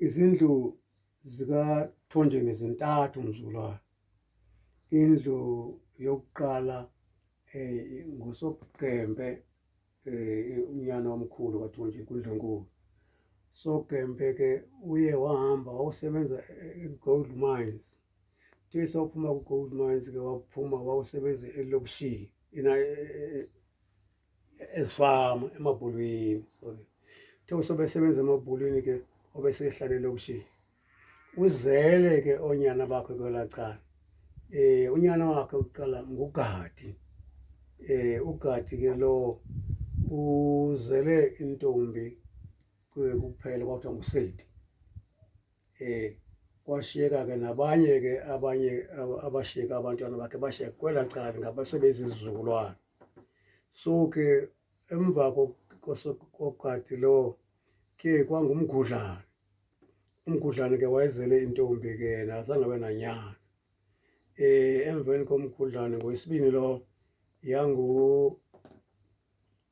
Izindlu zikaThonjeni zintathu mzukulwane. Indlu yokuqala nguSogembe, unyana omkhulu kaThonjeni kuNdlunkulu. Sogembe ke uye wahamba wawusebenza e-gold mines. Uthe sawuphuma ku-gold mines ke waphuma wawusebenza elokishini ezifama emabhulwini, sorry. Uthe usobesebenza emabhulwini ke obesehlala elokishini. Uzele ke oonyana bakhe kwelaa cala. Unyana wakhe wokuqala nguGadi. UGadi ke lo uzele intombi kuphela kwakuthiwa nguSeti. Kwashiyeka ke nabanye ke abanye abashiyeka abantwana bakhe bashiyeka kwelaa cala ngabasebezizukulwana. So ke emva koGadi lo ke kwangumgudlana. Umgudlana ke wayezele intombi ke yena azange abe nanyana. Emveni komgudlane ngowesibini lo yangu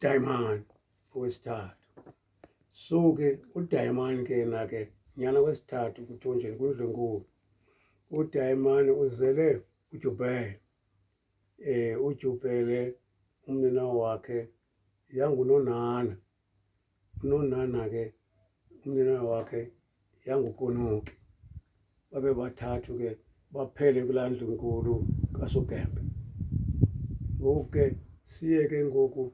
Dayimani owesithathu. So ke uDayimani ke yena ke nyana wesithathu kuThonjeni kuNdlunkulu. UDayimani uzele uJubhele. UJubhele umninawa wakhe yanguNonana. UNonana ke umninawa wakhe yanguKonoki. Babe bathathu ke baphele kulaa ndlu nkulu kaSogembe. Ngoku ke siye ke ngoku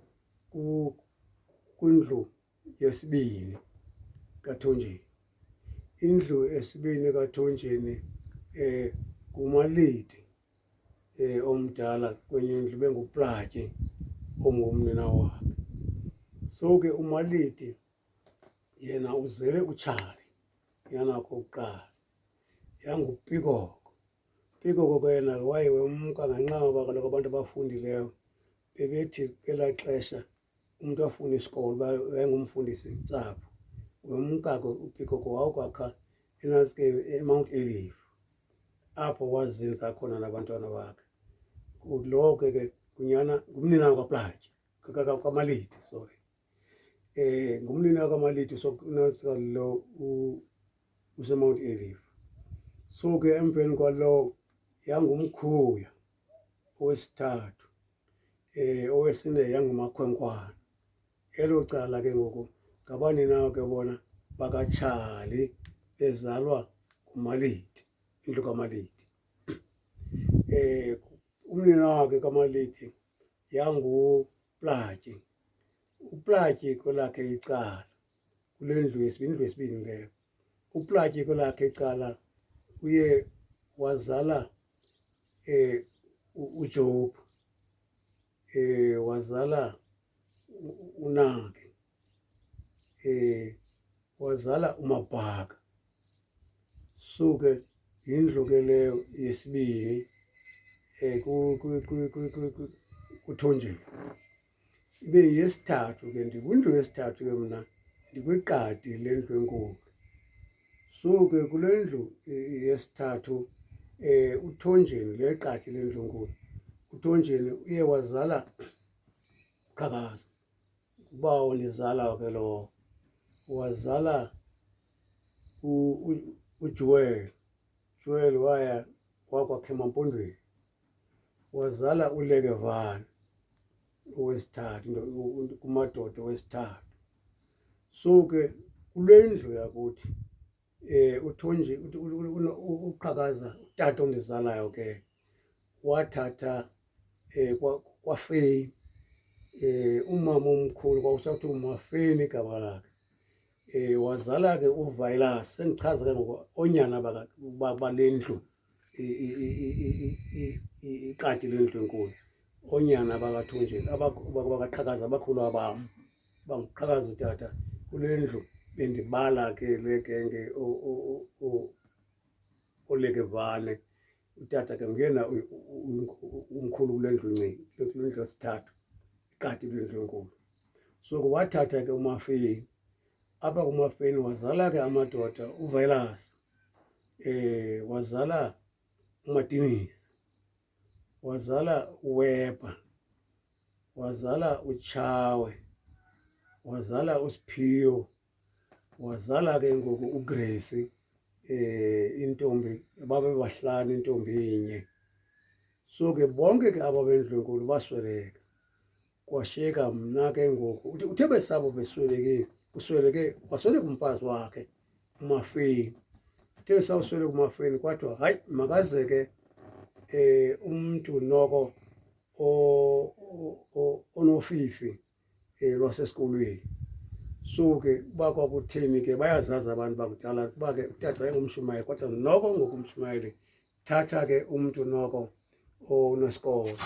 kwindlu yesibini kaThonjeni. Indlu yesibini kaThonjeni nguMaliti omdala kwenye indlu benguPlatye ongumnina wakhe. So ke uMaliti yena uzele uTshali, nyana wakhe wokuqala, yanguPikoko. Pikoko ke yena waye wemka ngenxa yoba kaloku abantu abafundileyo bebethi ngelaa xesha umntu afune isikolo uba wayengumfundisi ntsapho. Wemka ke uPikoko wayokwakha enantsikeni eMount Ayliff, apho wazinza khona nabantwana bakhe. Lo ke ke ngunyana ngumninawa kaPlatye, kaMaliti, sorry. Ngumninawa kaMaliti unantsika lo useMount Ayliff. So ke emveni kwalowo yangumkhuya owesithathu, owesine yangumakhwenkwana. Elo cala ke ngoku ngabaninawa ke bona bakaTshali bezalwa nguMaliti, indlu kaMaliti. Umninawa ke kaMaliti yanguPlatye. UPlatye kwelakhe icala kule ndlu yesibini, indlu yesibini leyo. UPlatye kwelakhe icala uye wazala uJob, wazala uNaki, wazala uMabhaka. Suke yindlu ke leyo yesibini kuThonjeni. Ibe yesithathu ke, ndikwindlu yesithathu ke mna, ndikwiqadi lendlu enkulu. So ke kule ndlu yesithathu uThonjeni, le qadi lendlu enkulu, uThonjeni uye wazala Qhakaza, ubawo ndizala ke lowo, wazala uJoel. Joel waya wakwakhe emaMpondweni, wazala uLekevane owesithathu, kumadoda owesithathu. So ke kule ndlu yakuthi uThonji uQhakaza utata ondizalayo ke wathatha kwaFeyi, umama omkhulu kwakusathiwa uMafeni igama lakhe. Wazala ke uVilas, sendichaza ke ngoku oonyana bale ndlu iqadi lendlu enkulu, oonyana bakaThonjeni bakaQhakaza abakhulu bam banguQhakaza utata. Kule ndlu bendibala ke le genge oLekevane, utata ke nguyena umkhulu kule ndlu incinci, kule ndlu yesithathu, iqadi lendlu enkulu. So ke wathatha ke uMafeni, apha kuMafeni wazala ke amadoda uVilas, wazala uMatinisi, wazala uWebha, wazala uTshawe, wazala uSiphiwo, Wazala ke ngoku uGrace intombi, babe bahlanu, intombi inye. So ke bonke ke aba bendlu enkulu basweleka, kwashiyeka mna ke ngoku. Uthi uthe besabo beswelekile, kusweleke, wasweleka umfazi wakhe uMafeni. Uthe besawusweleka uMafeni, kwathiwa hayi, makaze ke umntu noko onofifi lwasesikolweni. So ke uba kwakutheni ke, bayazazi abantu bakudala uba ke utata wayengumshumayeli, kodwa noko ngoku umshumayeli, thatha ke umntu noko onesikolo.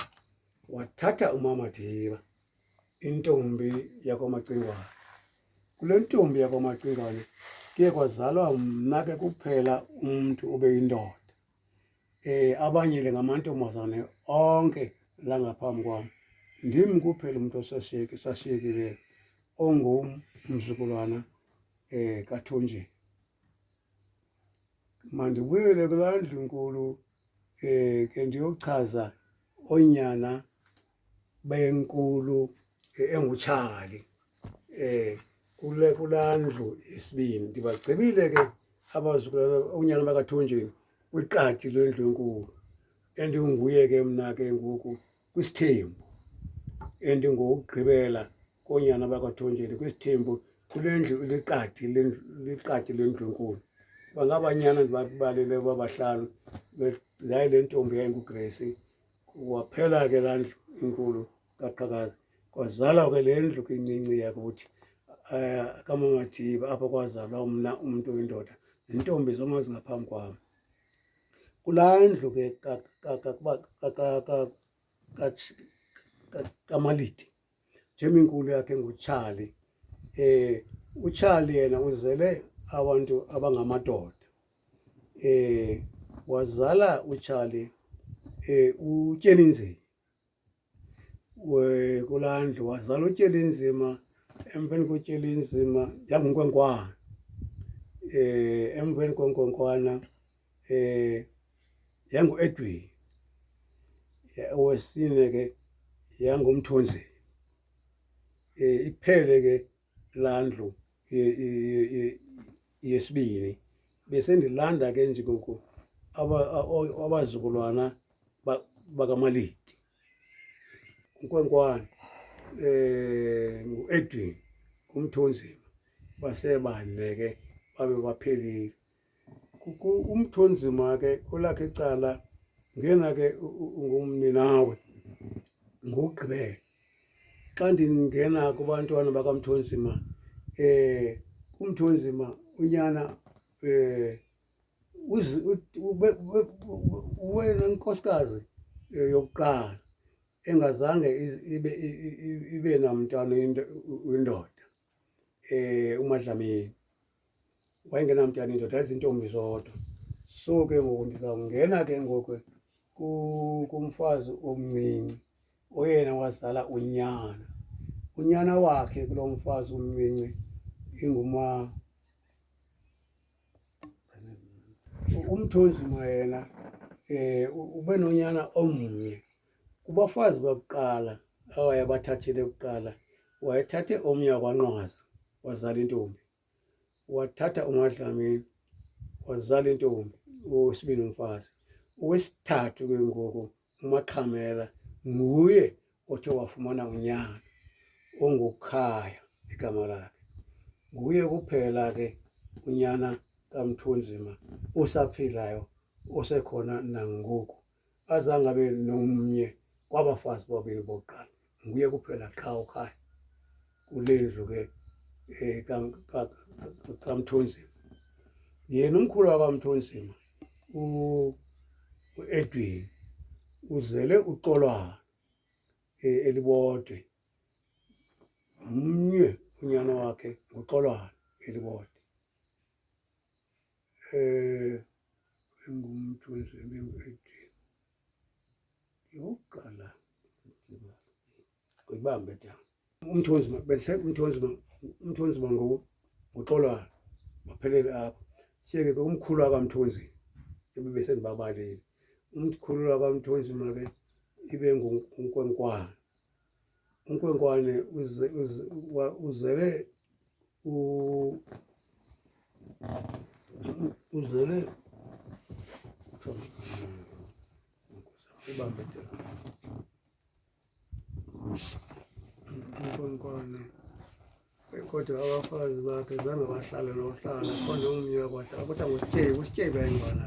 Wathatha uMama Diba, intombi yakwaMacingwane. Kule ntombi yakwaMacingwane kuye kwazalwa mna ke kuphela umntu obeyindoda. Abanye le ngamantombazane onke la ngaphambi kwam. Ndim kuphela umuntu osashiyekileyo ongumzukulwana kaThonjeni. Mandibuyele kulaa ndlu inkulu ke ndiyochaza oonyana benkulu enguTshali kule kulaa ndlu yesibini. Ndibagcibile ke abazukulwana oonyana bakaThonjeni kwiqadi lwendlu enkulu, endinguye ke mna ke ngoku kwisithembu, endingowokugqibela koonyana bakaThonjeni kwisithembu, kule ndlu iliqadi, liqadi lendlu enkulu. Bangabanyana ndibabalele babahlanu, yayi le ntombi yayinguGrace. Waphela ke laa ndlu inkulu kaQhakaza, kwazalwa ke le ndlu ke incinci yakuthi kaMamadiba, apho kwazalwa mna umntu oyindoda, zintombi zonke zingaphambi kwam. Kulaa ndlu ke kaMaliti, njengoba inkulu yakhe nguTshali, uTshali yena uzele abantu abangamadoda. Wazala uTshali uTyelinzima kulaa ndlu, wazala uTyelinzima. Emveni koTyelinzima yanguNkwenkwana. Emveni koNkwenkwana yanguEdwin, owesine ke yanguMthunzini. Iphele ke laa ndlu yesibini. Besendilanda ke nje ngoku abazukulwana bakaMaliti, uNkwenkwana, nguEdwin, uMthunzima, basebane ke babe baphelile. UMthunzima ke kwelakhe icala nguyena ke ungumninawe ngokugqibela. Xa ndingena kubantwana bakaMthunzima, uMthunzima unyana wena nkosikazi yokuqala engazange ibe namntwana windoda, uMadlamini wayengenamntana indoda, yayizintombi zodwa. So ke ngoku ndizawungena ke ngoku kumfazi omncinci oyena wazala unyana. Unyana wakhe kulo mfazi umncinci inguma uMthunzima. Yena ube nonyana omnye kubafazi bakuqala awayebathathile kuqala. Wayethathe omnye wakwaNqwazi, wazala intombi. Wathatha uMadlamini, wazala intombi, owesibini umfazi. Owesithathu ke ngoku uMaxhamela nguye othe wafumana unyana onguKhaya igama lakhe. Nguye kuphela ke unyana kaMthunzima osaphilayo, osekhona nangoku. Azange abe nomnye kwabafazi bobabini bokuqala, nguye kuphela qha uKhaya kule ndlu ke kaMthunzima. Yena umkhulu wakwaMthunzima uEdwin uzele uXolwana eLibodwe. Mnye unyana wakhe, nguXolwana eLibodwe. EnguMthunzima enguEdwin yokuqala, uyibambe ta uMthunzima, bese uMthunzima, uMthunzima nguXolwana, baphelele apho. Siye ke umkhulu wakwaMthunzima ebebesendibabalile. Umkhulu wakwaMthunzima ke ibe nguNkwenkwana. UNkwenkwane uzele Uzele ibambe de uNkonkwane, kodwa abafazi bakhe zange bahlale nohlala khona umnye wabahlala kodwa nguSityebi, uSityebi ayingwana.